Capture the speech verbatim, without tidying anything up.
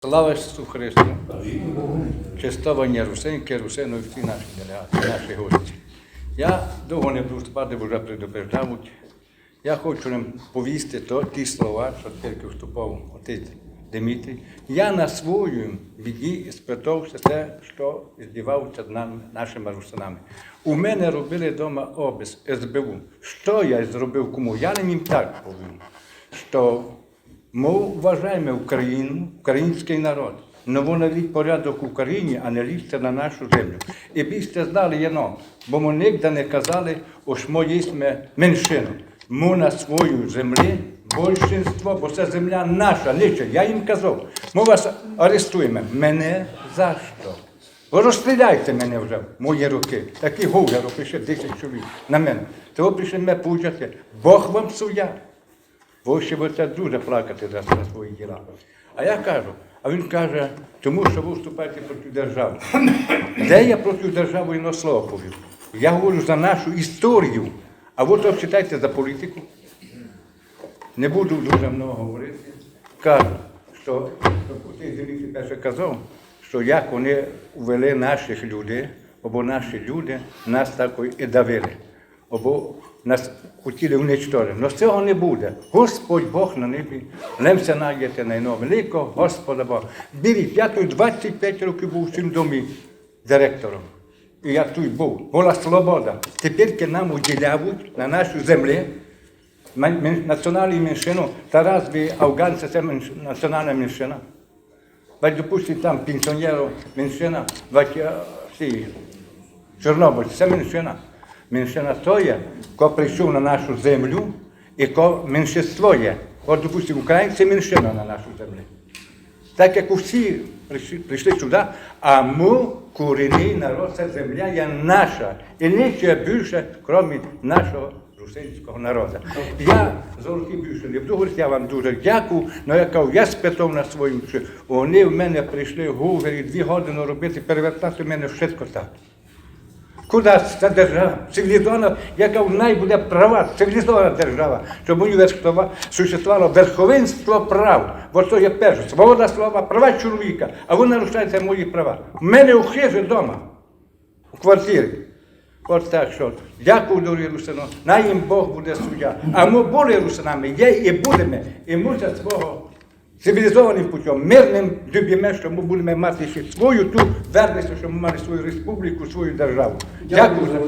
Слава Ісусу Христу! Честованя русинкы, русины, всі наші делеґаты, наші гості. Я довго не буду вступати, бо вже предупреждавуть. Я хочу вам повісти то, ті слова, што тілько вступав отець Димитрій. Я на своїй біді испытав все те, што здівався над нашыма русинами. У мене робили дома обыск СБУ. Што я зробив кому? Я їм так повім, што мы уважаєме Україну, українськый народ. Но вы наведіть порядок в Україні, а не лізте на нашу землю. І бы сьте знали єдно, бо мы нигде не казали, ож мы єсме меншина. Мы на своїй землі большинство, бо се земля наша, ничия. Я їм казав, мы вас арестуєме. Мене за што? Вы розстріляйте мене вже, мої рукы. Такі говляри прийшли, десять чоловік на мене. То вы прийшли мене поучати. Бог вам суддя. Вы ще будете дуже плакати за, за свої діла. А я кажу, а він каже, тому што вы вступаєте проти державы. Де я проти державы єдно слово повів? Я говорю за нашу історію, а вы то читайте за політику. Не буду дуже много говорити. Кажу, што, што отець Димитрій перше казав, што як они увели нашых людей, або наші люди нас так і давили, або нас хотіли уничтожити. Но цього не буде. Господь Бог на небі, лем ся надійте на єдного великого Господа Бога. Беріть, я туй двадцять пять років був у сім домі директором. І я туй був. Была свобода. Тепер нам уділяють на нашій землі мен-, мен-, національну меншину. Та разве афганці се менш-, національна меншина? Вадь, допустим, там пенсіонерів меншина, вадь, е, всі чорнобильці, се меншина. Меншина то є, ко прийшов на нашу землю, і ко меншинство є. От, допустим, українці меншина на нашій землі. Так як усі прийшли, прийшли сюди, а мы, корінний народ, ця земля є наша. І нічого більше, крім нашого русинського народу. Я за руки більше не буду говорити, я вам дуже дякую, но я кажу, я спитав на своїм, чи вони в мене прийшли в Гувері дві години робити, перевертати в мене все так. Куды ця держава? Цивілізована, яка в неї буде права, цивілізована держава, щоб у ній верхова-, существовало верховенство прав. Бо то є перше, свобода слова, права чоловіка, а вы нарушаєте мої права. У мене у хижі дома, у квартирі. От так што, дякую, дорогі русины, най їм Бог буде суддя. А мы были русинами, є і будеме, і мы ся свого цивілізованим путем, мирним, добиме, што мы будеме мати ще свою ту верность, што мы мали свою республіку, свою державу. Дякую за...